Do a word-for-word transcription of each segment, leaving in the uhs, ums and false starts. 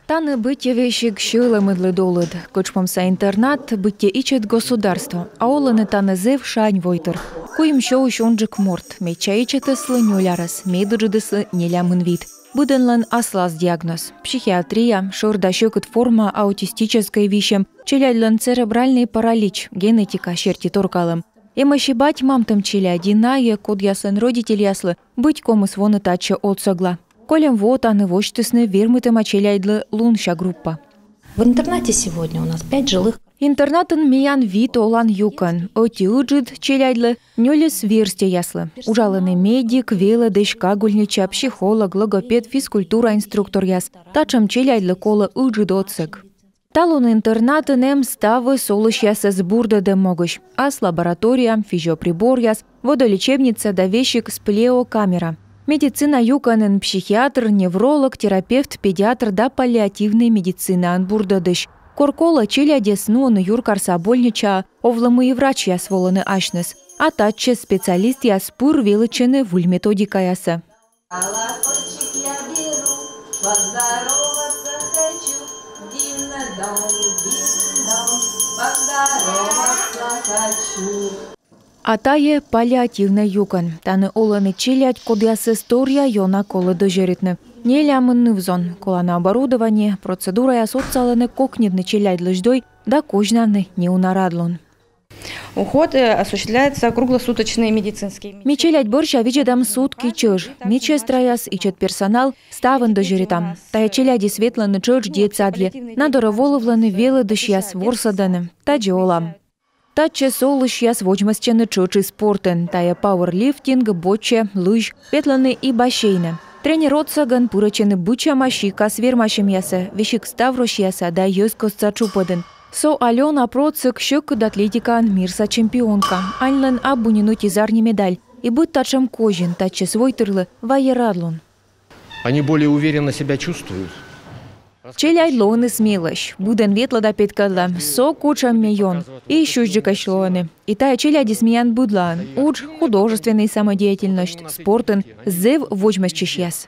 Тані быттьӧ весиг сьӧлӧмыдлы долыд. Кытшпомса интернат быттьӧ ичӧт государство, а олӧны тані зэв шань войтыр. Куим сёысь унджык морт, медся ичӧтыслы нёль арӧс, медыджыдыслы нелямын вит. Быдӧнлӧн аслас диагноз: психиатрия, шӧр да сьӧкыд форма, аутистическӧй висьӧм, челядьлӧн церебральнӧй паралич, генетика серти торкалӧм. Эмӧсь и бать-мамтӧм челядь, и найӧ, кодъяслӧн родительяслы быть ковмис воны татчӧ отсӧгла. Кольӧм во тані восьтісны вермытӧма челядьлы лунся группа. В интернате сегодня у нас пять жилых. Интернатын миян вит олан юкӧн: ӧти ыджыд челядьлы, нёльыс верстьӧяслы. Уджалӧны медик, велӧдысь, кагульнича, психолог, логопед, физкультура инструкторъяс. Татшӧм челядьлы колӧ ыджыд отсӧг. Талун интернатын эм ставыс олысьясӧс бурдӧдӧм могысь. Ас лаборатория, физиоприборъяс, водолечебница да весиг сплеокамера. Медицина юкӧнын психиатр, невролог, терапевт, педиатр да паллиативнӧй медицинаын бурдӧдысь. Кор колӧ, челядьӧс нуӧны юркарса больничаӧ, овлӧ, мый и врачьяс волӧны асьныс. А татчӧс специалистъяс пыр велӧдчӧны выль методикаясӧ. Колокольчик я беру, поздороваться хочу. Дин-дон, дин-дон, поздороваться хочу. А тайӧ паллиативнӧй юкӧн. Тані олӧны челядь, кодъясӧс торъя ёна колӧ дӧзьӧритны. Нелямын ныв-зон, колана оборудование, процедураяс отсалӧны кокньыдны челядьлысь дой да козьнавны неуна радлун. Уход э, осуществляется круглосуточный медицинский. Ми челядь бӧрся видзӧдам сутки чӧж. Медсестраяс, ичӧт персонал, ставӧн дӧзьӧритам. Тайӧ челядьыс ветлӧны тшӧтш детсадйӧ. На дорӧ волывлӧны велӧдысьяс, ворсӧдӧны. Тадзи олам. Татчӧс олысьяс водзмӧстчӧны тшӧтш и спортын. Тайӧ пауэрлифтинг, боччӧ, лыжи. Ветлӧны и бассейнӧ. Тренер отсӧгӧн пырӧдчӧны быдсяма сикас вермасьӧмъясӧ, весиг ставроссияса да йӧзкостса тшупӧдын. Со Алёна Процык, сьӧкыд атлетикаын мирса чемпионка. Аньлӧн абу нин ӧти зарни медаль. И быд татшӧм козин татчӧс войтырлы вайӧ радлун. Они более уверенно себя чувствуют. Челядь лоӧны смелӧсь. Быдӧн ветлӧ да петкӧдлӧ: со кутшӧм ме ён. И сюзьджыкӧсь лоӧны. И тайӧ челядьыс миян быдлаын. Удж, художественнӧй самодеятельность, спортын зэв водзмӧстчысьяс.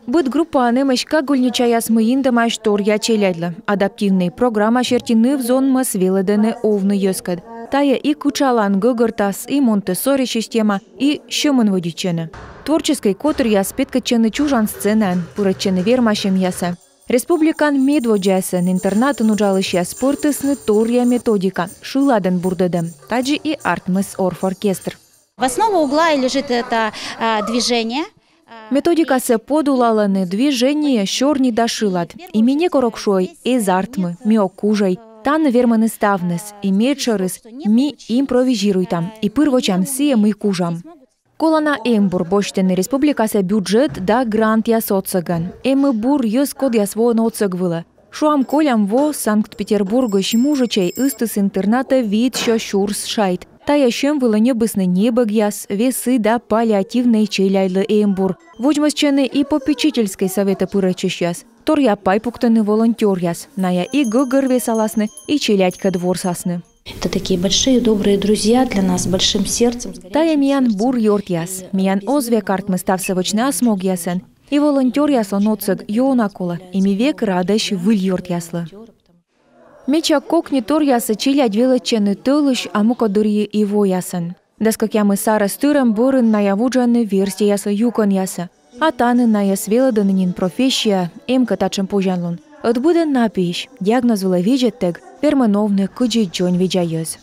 Быд группаын эмӧсь кагульничаяс, мый индӧмаӧсь торъя челядьлы. Адаптивнӧй программа серти ныв-зонмӧс велӧдӧны овны йӧзкӧд. Тайӧ и кытшалан гӧгӧртас, и Монтессори система, и сьӧмӧн вӧдитчӧны. Творческӧй котыръяс петкӧдчӧны чужан сценаын, пырӧдчӧны вермасьӧмъясӧ. Республикаын медводдзаӧсь интернатын уджалысьяс пӧртісны торъя методика, шыладӧн бурдӧдӧм. Тадзи и артмис орфоркестр. В основу угла и лежит это а, движение. Методикасӧ подулалӧны движение, сёрни да шылад. И ми некор ог шуӧй: эз артмы, ми ог кужӧй. Тані вермӧны ставныс, и медшӧрыс, ми импровизируйтам и пыр вӧчам сійӧ, мый кужам. Колана эмбур босьтӧны республикаса бюджет да грантъяс отсӧгӧн. Эм и бур йӧз, кодъяс воӧны отсӧг вылӧ. Шуам, кольӧм во Санкт-Петербургысь мужичӧй ыстіс интернатӧ вит сё сюрс шайт. Тайӧ сьӧм вылӧ ньӧбисны небӧгъяс, весы да паллиативнӧй челядьлы эмбур. Водзмӧстчӧны и попечительскӧй сӧветӧ пырӧдчысьяс. Торъя пай пуктӧны волонтёръяс. Найӧ и гӧгӧр весаласны, и челядькӧд ворсасны. Это такие большие добрые друзья для нас, с большим сердцем. Тайӧ миян бур ёртъяс. Миян оз век артмы ставсӧ вӧчны ас могъясӧн. И волонтёръяслӧн отсӧг ёна колӧ, и ми век радӧсь выль ёртъяслы. Медся кокни торъясӧ челядь велӧдчӧны тӧлысь, а мукӧддырйи и воясӧн. Дас кӧкъямыс арӧс тырӧм бӧрын найӧ вуджӧны верстьӧяслы юкӧнъясӧ. А тані найӧс велӧдӧны нин профессияӧ, эм кӧ татшӧм позянлун. Ӧд быдӧн на пиысь, диагноз вылӧ видзӧдтӧг, вермӧ новны кыдзи дзоньвидза йӧз.